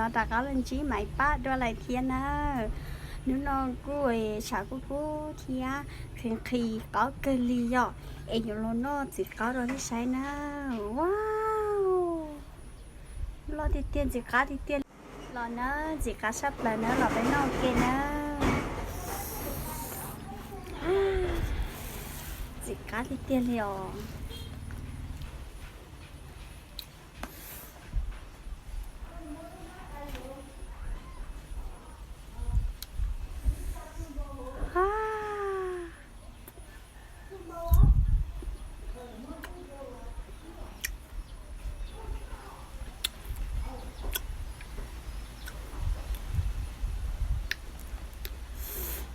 Los rov qab los ntsib Maiv Paj dua lawm thiab na. Hnub no kuj tshav kub kub thiab nqhis nqhis qaub kawg li yom, es yuav los noj txiv qaub rau nej saib na. Wow, loj tiag tiag, ntxim qab tiag tiag. Los na, ntxim qab tshaj plaws na, los peb noj ua ke na. Ntxim qab tiag tiag li os.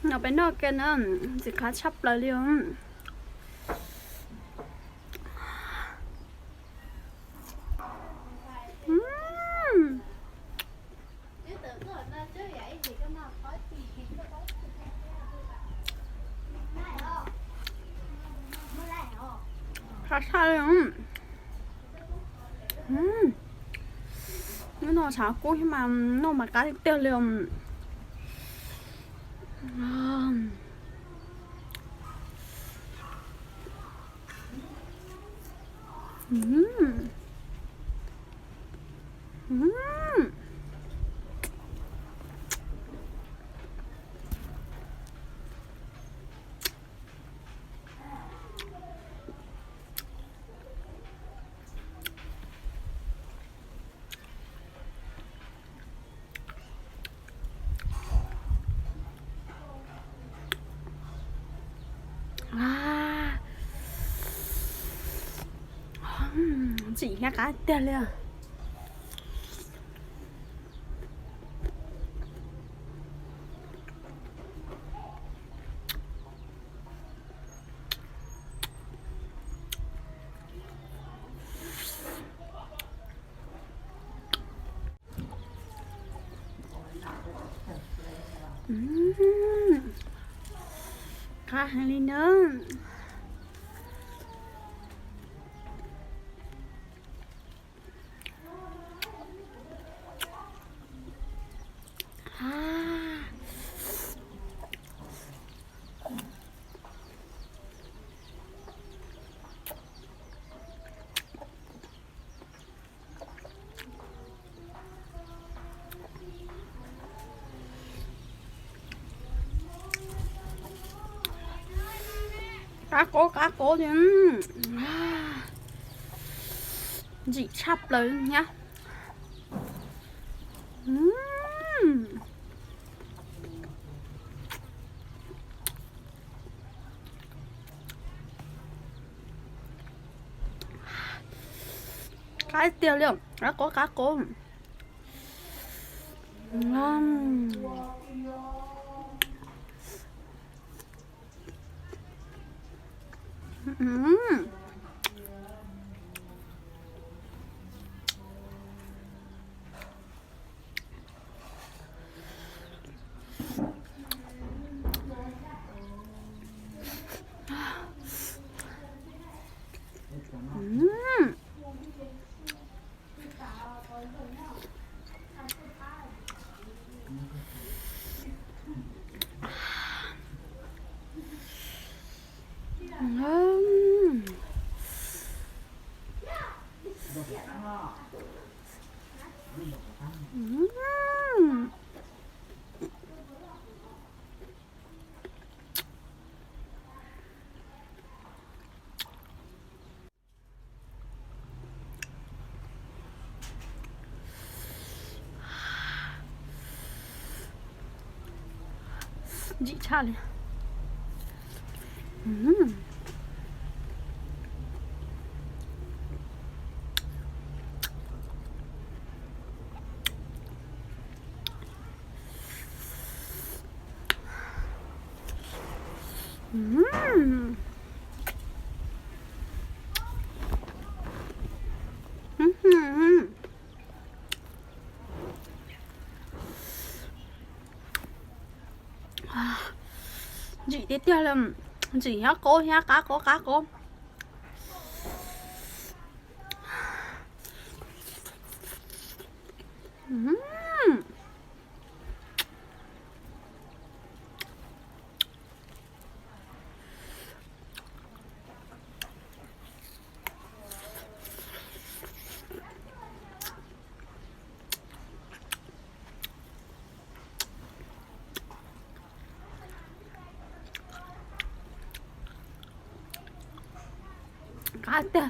No peb noj ke na, ntxim qab tshaj plaws li os. Qab tshaj li. Hnub no tshav kub thiab mas noj mas qab tiag tiag li. Ntxim thiab qab tiag li. Qab heev li na. Qab qab qab qab li. Ntxim tshaj plaws thiab. Qab tiag li, qab qab qab qab. Ntxim tshaj li. Ntxim tiag tiag li, ntxim thiab qab thiab qab qab qab qab. qab tiag.